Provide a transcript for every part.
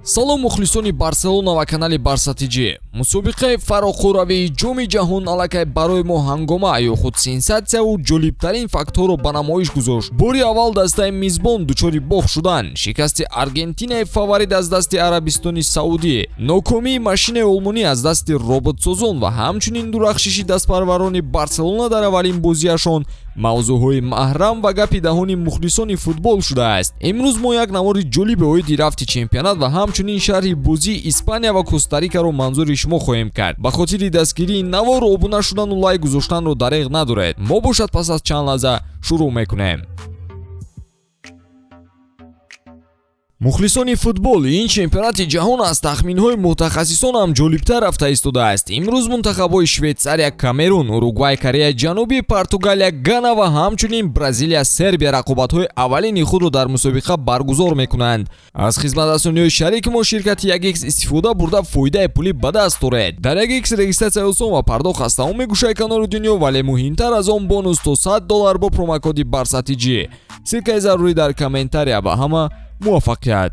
Салом, мухлисони Барселона ва канали Барса ТЖ. Мусобиқаи фароқуравии Ҷоми ҷаҳон аллакай барои мо ҳангома ё худ сенсатсияву ҷолибтарин фактҳоро ба намоиш гузошт. Бори аввал дастаи мизбон дучори бохт шуданд, шикасти Аргентинаи фаворит аз дасти Арабистони Саудӣ, нокомии машинаи олмонӣ аз дасти роботсозон ва ҳамчунин дурахшиши дастпарварони Барселона дар аввалин бозиашон мавзӯъҳои маҳрам ва гапи даҳони мухлисони футбол шудааст. Имрӯз мо як навори ҷолиби оиди рафти чемпионат ва ҳамчунин шарҳи бозии Испания ва Костарикаро манзури шумо хоҳем кард. Ба хотири дастгирии навор обуна шудану лайк гузоштанро дареғ надоред. Мо бошад, пас аз чанд лаҳза шурӯъ мекунем. Мухлисони футбол, ин чемпионати ҷаҳон аз тахминҳои мутахассисон ҳам ҷолибтар рафта истодааст. Имрӯз мунтахабҳои Швейтсария, Камерун, Уругвай, Кореяи Ҷанубӣ, Португалия, Гана ва ҳамчунин Бразилия, Сербия рақобатҳои аввалини худро дар мусобиқа баргузор мекунанд. Аз хизматрасониҳои шарики мо, ширкати 1X, истифода бурда, фоидаи пулӣ ба даст оред. Дар 1X регистратсия осон ва пардохт аз тамоми гӯшаи канори дунё, вале муҳимтар аз он, бонус то 100 доллар бо промокоди Барса ТЖ. Ссылкаи зарурӣ дар комментария. Ба ҳама муваффақият!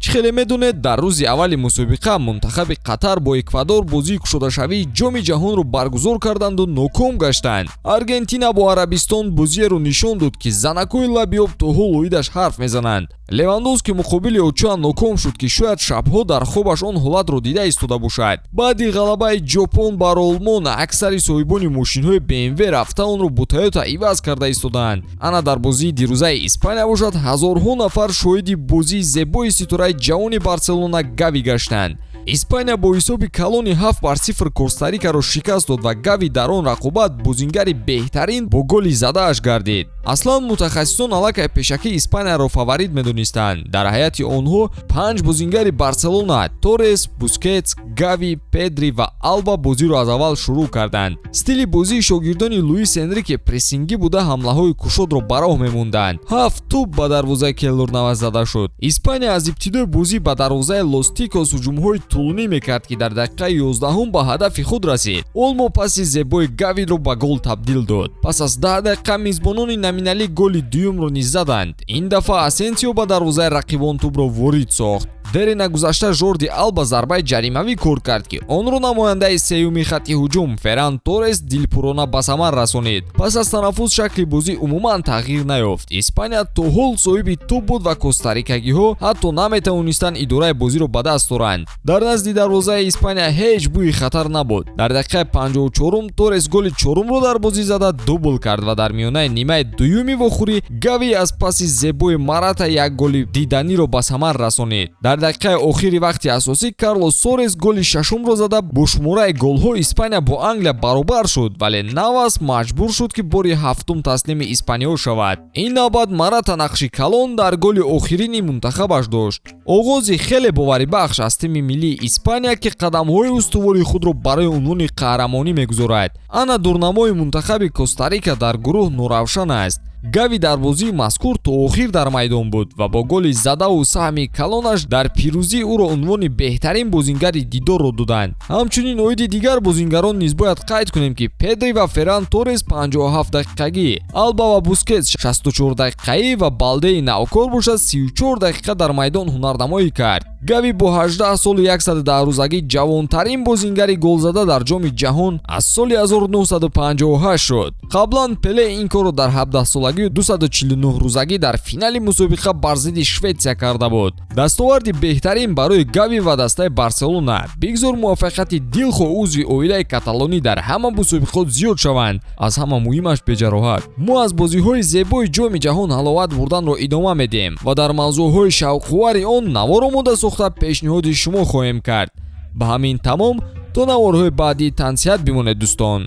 Чӣ хеле медонед, дар рӯзи аввали мусобиқа мунтахаби Қатар бо Эквадор бозии кушодашавии Ҷоми ҷаҳонро баргузор карданду ноком гаштанд. Аргентина бо Арабистон бозиеро нишон дод, ки занакҳои лаби об то ҳол оидаш ҳарф мезананд. Левандовски муқобили Очоа ноком шуд, ки шояд шабҳо дар хобаш он ҳолатро дида истода бошад. Баъди ғалабаи Ҷопон бар Олмон аксари соҳибони мошинҳои БМВ рафта онро бо Тойота иваз карда истодаанд. Ана дар бозии дирӯзаи Испания бошад, ҳазорҳо нафар шоҳиди бозии зебои ситораи ҷавони Барселона Гави гаштанд. Испания бо ҳисоби калони 7-0 Костарикаро шикаст дод ва Гави дар он рақобат бозингари беҳтарин бо голи задааш гардид. Аслан мутахассисон аллакай пешакӣ Испанияро фаворит медонистанд. Дар ҳайати онҳо панҷ бозингари Барселона: Торрес, Бускетс, Гави, Педри ва Алба бозиро аз аввал шурӯъ карданд. Стили бозии шогирдони Луис Энрике прессингӣ буда, ҳамлаҳои кушодро ба роҳ мемонданд. Ҳафт тӯб ба дарвозаи Кейлор Навас зада шуд. Испания аз ибтидои бозӣ ба дарвозаи Лос Тикос ҳуҷумҳои тӯлонӣ мекард, ки дар дақиқаи 11-ум ба ҳадафи худ расид. Олмо паси зебои Гавиро ба гол табдил дод. Пас аз 10 дақиқа мизбонони номиналӣ голи дуюмро низ заданд. Ин дафъа Асенсио ба дарвозаи рақибон тӯбро ворид сохт. Дери нагузашта Жорди Алба зарбаи ҷаримавӣ кор кард, ки онро намояндаи сеюми хатти ҳуҷум Ферран Торрес дилпурона ба самар расонид. Пас аз танаффус шакли бозӣ умуман тағйир наёфт. Испания то ҳол соҳиби тӯб буд ва костарикагиҳо ҳатто наметавонистанд идораи бозиро ба даст оранд. Дар назди дарвозаи Испания ҳеҷ бӯи хатар набуд. Дар дақиқаи 54-ум Торрес голи чорумро дар бозӣ зада, дубл кард ва дар миёнаи нимаи дуюми вохӯрӣ Гави аз паси зебои Марата як голи диданиро ба самар расонид. Дар дақиқаи охири вақти асосӣ Карлос Сорес голи шашумро зада, бо шумораи голҳо Испания бо Англия баробар шуд, вале Навас маҷбур шуд, ки бори ҳафтум таслими испаниҳо шавад. Ин навбат Марата нақши калон дар голи охирини мунтахабаш дошт. Оғози хеле боварибахш аз тими миллии Испания, ки қадамҳои устувори худро барои унвони қаҳрамонӣ мегузорад. Ана дурнамои мунтахаби Костарика дар гурӯҳ норавшан аст. Гави дар бозии мазкур то охир дар майдон буд ва бо голи задаву саҳми калонаш дар пирӯзӣ ӯро унвони беҳтарин бозингари дидорро доданд. Ҳамчунин оиди дигар бозингарон низ бояд қайд кунем, ки Педри ва Ферран Торрес 57 дақиқагӣ, Алба ва Бускетс 64 дақиқаӣ ва Балдеи навкор бошад, 34 дақиқа дар майдон ҳунарнамоӣ кард. Гави бо 18 солу 110 рӯзагӣ ҷавонтарин бозингари голзада дар Ҷоми ҷаҳон аз соли 1958 шуд. Қаблан Пеле ин корро дар 17 солагию 249 рӯзагӣ дар финали мусобиқа бар зидди Шветсия карда буд. Дастоварди беҳтарин барои Гави ва дастаи Барселона. Бигзор муваффақияти дилхоҳ узви оилаи каталонӣ дар ҳама мусобиқот зиёд шаванд, аз ҳама муҳимаш, беҷароҳат. Мо аз бозиҳои зебои Ҷоми ҷаҳон ҳаловат бурданро идома медиҳем ва дар мавзӯъҳои шавқовари он навор омода сохта, пешниҳоди шумо хоҳем кард. Ба ҳамин тамом. То наворҳои баъдӣ тансиҳат бимонед, дӯстон.